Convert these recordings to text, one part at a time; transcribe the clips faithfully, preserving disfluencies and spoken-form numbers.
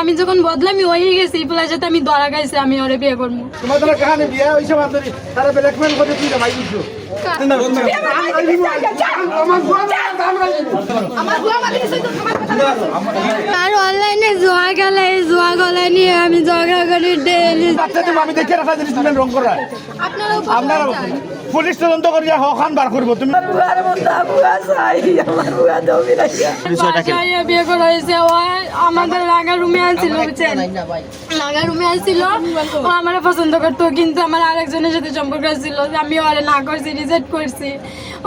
আমি যখন বদলামি হয়ে গেছি, এই পোলার সাথে আমি ধরা খাইছি, আমি ওরে বিয়ে করবো। তোমার দ্বারা কাহানি বিয়া হইছে বান্ধবী, তারা ব্ল্যাকমেইল করে তুই জামাই দিছো। আমার বুয়া মালিক আছে, তো তোমার কথা না। আর অনলাইনে জুয়া খেলে, এই জুয়া খেলা নিয়ে আমি ঝগড়া করি ডেইলি। আচ্ছা, তুমি আমি দেখে রাখা জিনিস তুমি রং করা। আপনারা পুলিশ তদন্ত করিয়া হকহান বার করবো। তুমি আমার বুয়ার মতো বুয়া চাই, আমার বুয়া দমি রাখিয়া। বিষয়টা কি? বাসায় বিয়ে করা হয়েছে, ও আমাদের লাগা রুমে আনছিল, বুঝছেন? লাগা রুমে আনছিল, ও আমারে পছন্দ করতো, কিন্তু আমার আরেকজনের সাথে সম্পর্ক ছিল, যে আমি ওরে না করছি, রিজেক্ট করছি।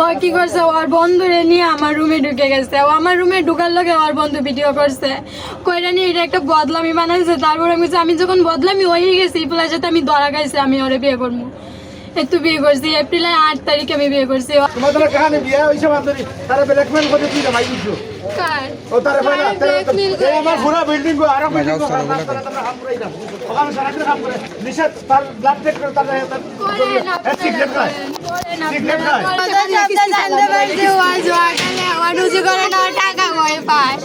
ও কি করছে, ওর বন্ধুরে নিয়ে আমার রুমে ঢুকে গেছে। ও আমার রুমে ঢুকার লগে ওর বন্ধু ভিডিও করছে, কইরা নিয়ে এটা একটা বদলামি বানাইছে। তারপর আমি কইছি, আমি যখন বদলামি হয়ে গেছি, এই পোলার সাথে আমি ধরা খাইছি, আমি ওরে বিয়ে করবো। এই তো বিয়ে করছি, এপ্রিলের আট তারিখে আমি বিয়ে করছি। তোমার দ্বারা কাহানি বিয়া হইছে বান্ধবী, তারা ব্ল্যাকমেইল করে তুই জামাই দিছো। কার? ও তারা কইলা, কার তারা তো, blackmail এই আমার করে? পুরা বিল্ডিং গো, আরো বিল্ডিং গো, কাম করে, তারা, তারা কাম করে এটা। ওখানে সারাদিন কাম করে। নিশা তার ব্লাড টেস্ট করে, তার, তার করে না, এ, সিগারেট খায়। করে না। সিগারেট খায়। গত সপ্তাহে জানতে পারছি, ও জুয়া খেলে, আমার রুজি করে না, টাকা কই পায়?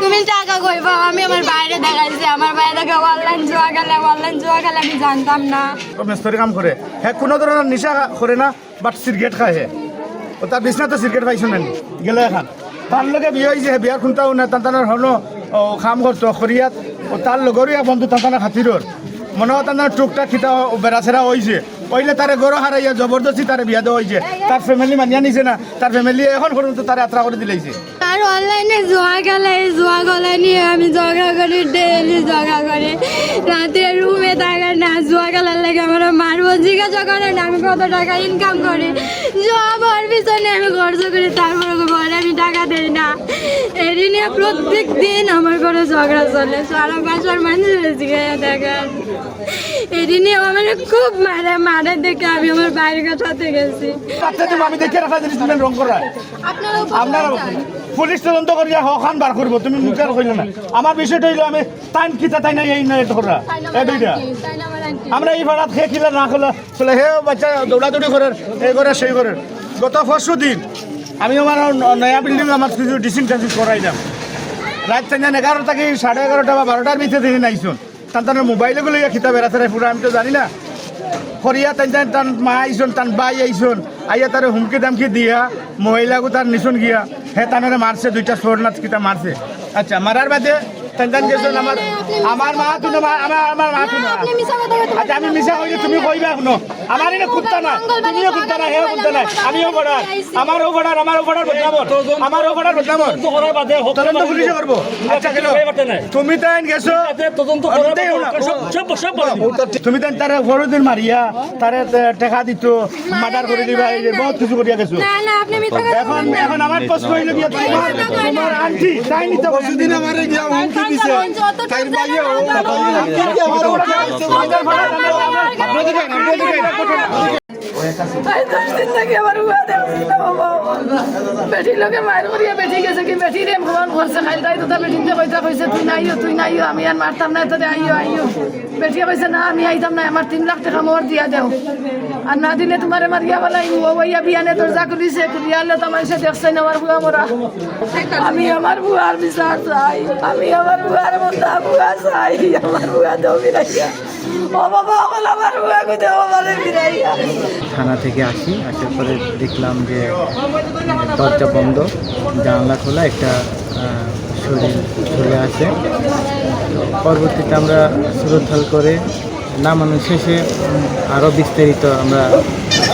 তুমি টাকা কই পাও? আমি আমার বাইরে দেখাইছি, আমার বাইরে দেখে অনলাইন জুয়া খেলে, অনলাইন জুয়া খেলে আমি জানতাম না। ও মিস্ত্রি কাম করে, হ্যাঁ, কোনো ধরনের নেশা করে না, বাট সিগারেট খায় হে। ও তার বিছনাত সিগারেট পাইছো না নি? গেল এখন। তার লগে বিয়া হইছে, হে বিয়ার খুনতাও না, তান তানার হনো, ও, কাম করতো, করিয়াত, ও তার লগরই এক বন্ধু, তান তানার খাতিরর। মনে হয় তান তানার টুকটাক খিতা ও বেড়াছেড়া হইছে। হইলে তারে গরো হারাইয়া জবরদস্তি তারে বিয়া দেওয়া হইছে। তার ফ্যামিলি মানিয়া নিছে না, তার ফ্যামিলি এখন পর্যন্ত তারে আত্রা করে দিলাইছে। আর অনলাইনে জুয়া খেলে, এই জুয়া খেলা নিয়ে আমি ঝগড়া করি, ডেইলি ঝগড়া করি। রাতে রুমে থাকার না, জুয়া খেলার লাগে আমার মারবো, জিজ্ঞাসা করে না আমি কত টাকা ইনকাম করি। জুয়া বউর পিছনে আমি খরচ করি, তারপরে বউরে আমি টাকা দেই না। এরি নিয়ে প্রত্যেক দিন আমার ঘরে ঝগড়া চলে, সারা বাসার মানুষ জিজ্ঞাসা দেখার। এরি নিয়ে আমার খুব মারে, মারে দেখে আমি আমার বাইরে সাথে গেছি। আচ্ছা, তুমি আমি দেখে রাখা জিনিস তুমি রং করা। আপনারা আপনারা পুলিশ তদন্ত করিয়া হকহান বার করবো, তুমি মুখে আর কইলে না। আমার বিষয়টা হইলো আমি তাইন কিতা তাই না এই না এটা করা। তাই না এ দুইটা। তাই না আমার আন্টি। আমরা এই পাড়াত খে কিলা না খোলা, চলে হে বাচ্চা দৌড়াদৌড়ি করের, এই করে সেই করের। গত পরশু দিন আমি আমার ন-, নয়া বিল্ডিং আমার কিছু ডিসিং টেসিং করাইলাম। রাত তিনজন এগারো থাকি সাড়ে এগারোটা বা বারোটার ভিতরে দিন আইসুন। তান তান মোবাইল গুলো ইয়া খিতা বেড়াতে পুরা আমি তো জানি না। করিয়া তান তান তান মা আইসন, তান ভাই আইসন, আইয়া তারে হুমকি দামকি দিয়া, মহিলাগু তার নিশন গিয়া, হে তানরে মারছে, দুইটা সোর না কিতা মারছে। আচ্ছা, মারার বাদে তান তান গেছন আমার, আমার মা তুই না, আমার, আমার মা তুই না। আপনি মিছা কথা বলতে আচ্ছা, আমি মিছা কইলে তুমি কইবা এখনো। আমার এনে কুত্তা না, তুমিও কুত্তা না, হেও কুত্তা না, আমিও বড়ার। আমারও বড়ার, আমারও বড়ার বদনামর, আমারও বড়ার বদনামর। তদন্ত করার বাদে হক তদন্ত পুলিশে করবো। আচ্ছা, কেন? তুমি তাইন গেছো, আচ্ছা, তদন্ত করার বাদে সব, সব, সব বলে দিবো। তুমি তাইন তারে পরদিন মারিয়া, তারে তে-, টেকা দিত, মার্ডার করে দিবা, এই যে বহুত কিছু করিয়া গেছো। না, না, আপনি মিথ্যা কথা এখন, বলবেন না। এখন আমার প্রশ্ন হইলো গিয়া, তোমার, তোমার আন্টি তাই নিতে পারে। পরশুদিন আমারে গিয়া হুমকি দিছে। তাইর বাইয়ে ও, তাই দশ দিন থাকি আমার উয়া দেখছি না বাবা। বেটির লগে মাইর করিয়া বেটি গেছে কি বেটিরে ফোন করছে, খাইল তাই তো বেটিতে কইতা কইছে, "তুই নাইও, তুই নাইও, আমি আর মারতাম না তোরে, আইও, আইও।" বেটিয়ে কইছে, "না, আমি আইতাম না, আমার তিন লাখ টেকা মোর দিয়া দেও, আর না দিলে তোমারে মারিয়া ফালাইমু।" ও আইয়া বিয়ানে দরজা খুলিছে, খুলিয়া আনলে তো মানুষে দেখছে না আমার বুয়া মরা। আমি আমার বুয়ার বিচার চাই, আমি আমার বুয়ার মতো বুয়া চাই, আমার বুয়া দমি রাখিয়া। ও বাবা, ও বাবা, আমার বুয়া কই দেও, আমারে ফিরাইয়া। থানা থেকে আসি, আসার পরে দেখলাম যে, উম, দরজা বন্ধ, জানালা খোলা, একটা, আহ, শরীর ঝুলে আছে। তো পরবর্তীতে আমরা সুরতহাল করে নামানো শেষে, উম, আরও বিস্তারিত আমরা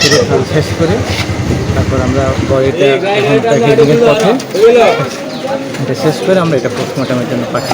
সুরতহাল শেষ করে তারপর আমরা বডিটা এখন প্যাকেজিংয়ের পথে, এটা শেষ করে আমরা এটা পোস্টমর্টমের জন্য পাঠাই।